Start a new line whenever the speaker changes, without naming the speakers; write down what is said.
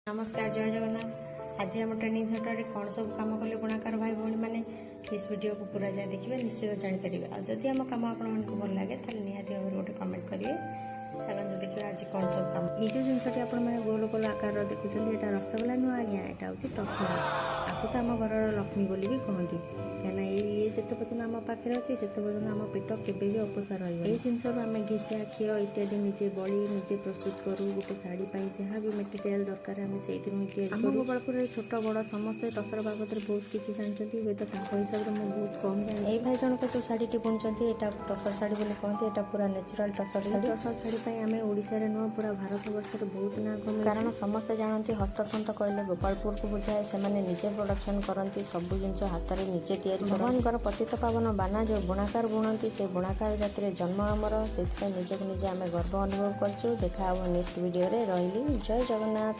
ନମସ୍କାର, ଜୟ ଜଗନ୍ନାଥ। ଆଜି ଆମ ଟ୍ରେନିଂ ସେଣ୍ଟରରେ କ'ଣ ସବୁ କାମ କଲେ ବୁଣାକାର ଭାଇ ଭଉଣୀମାନେ, ପ୍ଲିଜ୍ ଭିଡ଼ିଓକୁ ପୁରା ଯାଏ ଦେଖିବେ, ନିଶ୍ଚିତ ଜାଣିପାରିବେ। ଆଉ ଯଦି ଆମ କାମ ଆପଣମାନଙ୍କୁ ଭଲ ଲାଗେ, ତାହେଲେ ନିହାତି ଭାବରେ ଗୋଟେ କମେଣ୍ଟ କରିବେ। ଚାଲନ୍ତୁ ଦେଖିବା ଆଜି କ'ଣ ସବୁ କାମ। ଏଇ ଯେଉଁ ଜିନିଷଟି ଆପଣମାନେ ଗୋଲ ଗୋଲ ଆକାରର ଦେଖୁଛନ୍ତି, ଏଇଟା ରସଗୋଲା ନୁହଁ ଆଜ୍ଞା, ଏଇଟା ହେଉଛି ଟସଲା। ଆକୁ ତ ଆମ ଘରର ଲକ୍ଷ୍ମୀ ବୋଲି ବି କହନ୍ତି, କାହିଁକିନା ଇଏ ଯେତେ ପର୍ଯ୍ୟନ୍ତ ଆମ ପାଖରେ ଅଛି, ସେତେ ପର୍ଯ୍ୟନ୍ତ ଆମ ପେଟ କେବେ ବି ଅପୋଷା ରହିବ। ଏଇ ଜିନିଷରୁ ଆମେ ଘିଚା, ଖିଅ ଇତ୍ୟାଦି ନିଜେ ବଳି ନିଜେ ପ୍ରସ୍ତୁତ କରୁ। ଗୋଟେ ଶାଢ଼ୀ ପାଇଁ ଯାହା ବି ମେଟେରିଆଲ ଦରକାର, ଆମେ ସେଇଥିରୁ ହିଁ ତିଆରି କରୁ। ଆମ ଗୋପାଳପୁରରେ ଛୋଟ ବଡ଼ ସମସ୍ତେ ଟସର ବାବଦରେ ବହୁତ କିଛି ଜାଣିଛନ୍ତି। ହୁଏତ ତାଙ୍କ ହିସାବରେ ମୁଁ ବହୁତ କମ୍ ଜାଣିଛି। ଏଇ ଭାଇ ଜଣକ ଯେଉଁ ଶାଢ଼ୀଟି ବୁଣୁଛନ୍ତି, ଏଇଟା ଟସର ଶାଢ଼ୀ ବୋଲି କହନ୍ତି। ଏଇଟା ପୁରା ନ୍ୟାଚୁରାଲ ଟସର ଶାଢ଼ୀ। ଟସର ଶାଢ଼ୀ ପାଇଁ ଆମେ ଓଡ଼ିଶାରେ ନୁହଁ, ପୁରା ଭାରତ ବର୍ଷରେ ବହୁତ ନାଁ କମେଇଛୁ। କାରଣ ସମସ୍ତେ ଜାଣନ୍ତି, ହସ୍ତତନ୍ତ କହିଲେ ଗୋପାଳପୁରକୁ ବୁଝାଏ। ସେମାନେ ନିଜେ ପ୍ରଡକ୍ସନ କରନ୍ତି, ସବୁ ଜିନିଷ ହାତରେ ନିଜେ ତିଆରି କରନ୍ତି। ଭଗବାନଙ୍କର ପତିତ ପାବନ ବାନା ଯେଉଁ ବୁଣାକାର ବୁଣନ୍ତି, ସେ ବୁଣାକାର ଜାତିରେ ଜନ୍ମ ଆମର। ସେଥିପାଇଁ ନିଜକୁ ନିଜେ ଆମେ ଗର୍ବ ଅନୁଭବ କରୁଛୁ। ଦେଖା ହେବ ନେକ୍ସଟ ଭିଡ଼ିଓରେ। ରହିଲି, ଜୟ ଜଗନ୍ନାଥ।